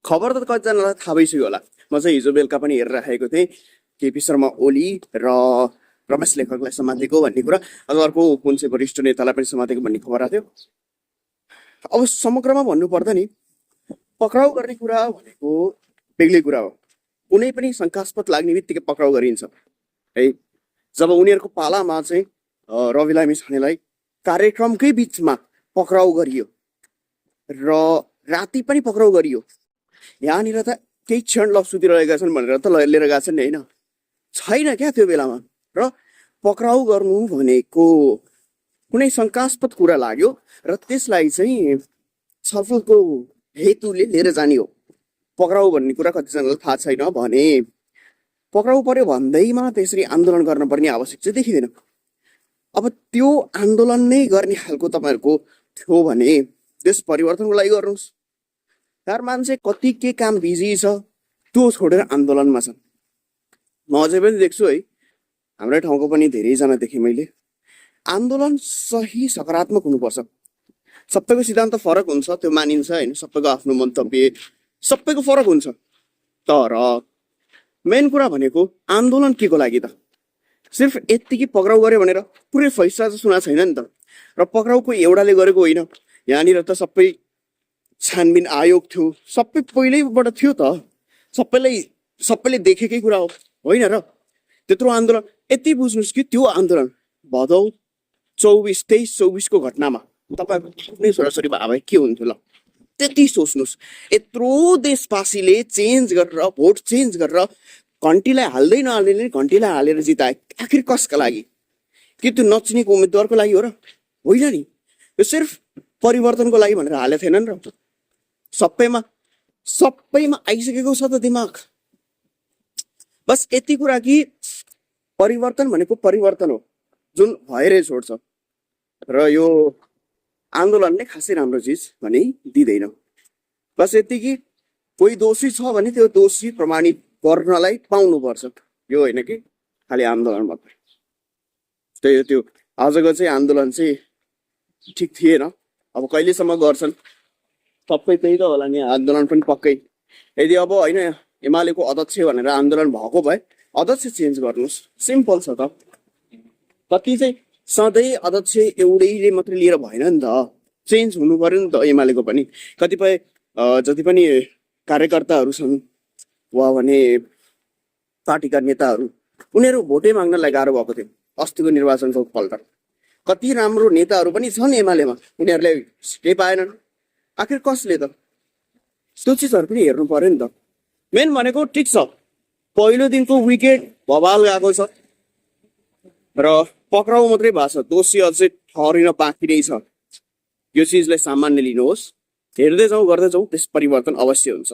खबर त कतिजनालाई थाहा भइसक्यो होला। म चाहिँ हिजो बेलुका पनि हेरिराखेको थिएँ केपी शर्मा ओली र रमेश लेखकलाई समातेको भन्ने कुरा, अझ अर्को कुन चाहिँ वरिष्ठ नेतालाई पनि समातेको भन्ने खबर आएको थियो। अब समग्रमा भन्नु पर्दा नि पक्राउ गर्ने कुरा भनेको बेग्लै कुरा हो। कुनै पनि शङ्कास्पद लाग्ने बित्तिकै पक्राउ गरिन्छ है। जब उनीहरूको पालामा चाहिँ रवि लामी छानेलाई कार्यक्रमकै बिचमा पक्राउ गरियो र राति पनि पक्राउ गरियो, यहाँनिर त केही क्षण लभ सुतिरहेका छन् भनेर त लिएर गएको छन् नि, होइन? छैन क्या त्यो बेलामा। र पक्राउ गर्नु भनेको कुनै शङ्कास्पद कुरा लाग्यो र त्यसलाई चाहिँ छलफलको हेतुले लिएर जाने हो। पक्राउ भन्ने कुरा कतिजनालाई थाहा छैन भने पक्राउ पर्यो भन्दैमा त्यसरी आन्दोलन गर्न पर्ने आवश्यक चाहिँ देखिँदैन। अब त्यो आन्दोलन नै गर्ने खालको तपाईँहरूको थियो भने देश परिवर्तनको लागि गर्नुहोस् यार। मान्छे कति के काम बिजी छ त्यो छोडेर आन्दोलनमा छन्। म अझै पनि देख्छु है, हाम्रै ठाउँको पनि धेरैजना देखेँ मैले। आन्दोलन सही सकारात्मक हुनुपर्छ। सबैको सिद्धान्त फरक हुन्छ, त्यो मानिन्छ होइन, सबैको आफ्नो मन्तव्य सबैको फरक हुन्छ। तर मेन कुरा भनेको आन्दोलन के को लागि त? सिर्फ यत्तिकै पक्राउ गर्यो भनेर पुरै फैसला चाहिँ सुना छैन नि त। र पक्राउको एउटाले गरेको होइन, यहाँनिर त सबै छानबिन आयोग थियो, सबै पहिल्यैबाट थियो त। सबैले देखेकै कुरा हो होइन र? त्यत्रो आन्दोलन, यति बुझ्नुहोस् कि त्यो आन्दोलन भदौ 23-24 घटनामा तपाईँको कुनै छोराछोरी भए के हुन्थ्यो ल? त्यति सोच्नुहोस्। यत्रो देशवासीले चेन्ज गरेर, भोट चेन्ज गरेर घन्टीलाई हाल्दै नहाल्ने घन्टीलाई हालेर जिताए, आखिर कसका लागि? कि त्यो नचिनेको उम्मेद्वारको लागि हो र? होइन नि, यो सिर्फ परिवर्तनको लागि भनेर हालेको थिएन नि र? सबैमा आइसकेको छ त दिमाग। बस यति कुरा कि परिवर्तन भनेको परिवर्तन हो जुन भएरै छोड्छ। र यो आन्दोलन नै खासै राम्रो चिज भने दिँदैन। बस यति कि कोही दोषी छ भने त्यो दोषी प्रमाणित गर्नलाई पाउनुपर्छ। यो होइन कि खालि आन्दोलन मात्रै। त्यही हो, त्यो आजको चाहिँ आन्दोलन चाहिँ ठिक थिएन। अब कहिलेसम्म गर्छन् सबै त्यही त होला नि, आन्दोलन पनि पक्कै। यदि अब होइन एमालेको अध्यक्ष भनेर आन्दोलन भएको भए अध्यक्ष चेन्ज गर्नुहोस्, सिम्पल छ त। कति चाहिँ सधैँ अध्यक्ष एउटैले मात्रै लिएर भएन नि त, चेन्ज हुनु पर्यो नि त एमालेको पनि। कतिपय जति पनि कार्यकर्ताहरू छन् वा भने पार्टीका नेताहरू, उनीहरू भोटै माग्नलाई गाह्रो भएको थियो अस्तिको निर्वाचनको पल्ट। कति राम्रो नेताहरू पनि छन् एमालेमा, उनीहरूले केही पाएनन्। आखिर कसले त? त्यो चिजहरू पनि हेर्नु पर्यो नि त। मेन भनेको ठिक छ, पहिलो दिनको विकेट भवाल गएको छ र पक्राउ मात्रै भएको छ, दोषी अझै ठहरिन बाँकी नै छ। यो चिजलाई सामान्य लिनुहोस्, हेर्दै जाउँ गर्दै जाउँ, त्यस परिवर्तन अवश्य हुन्छ।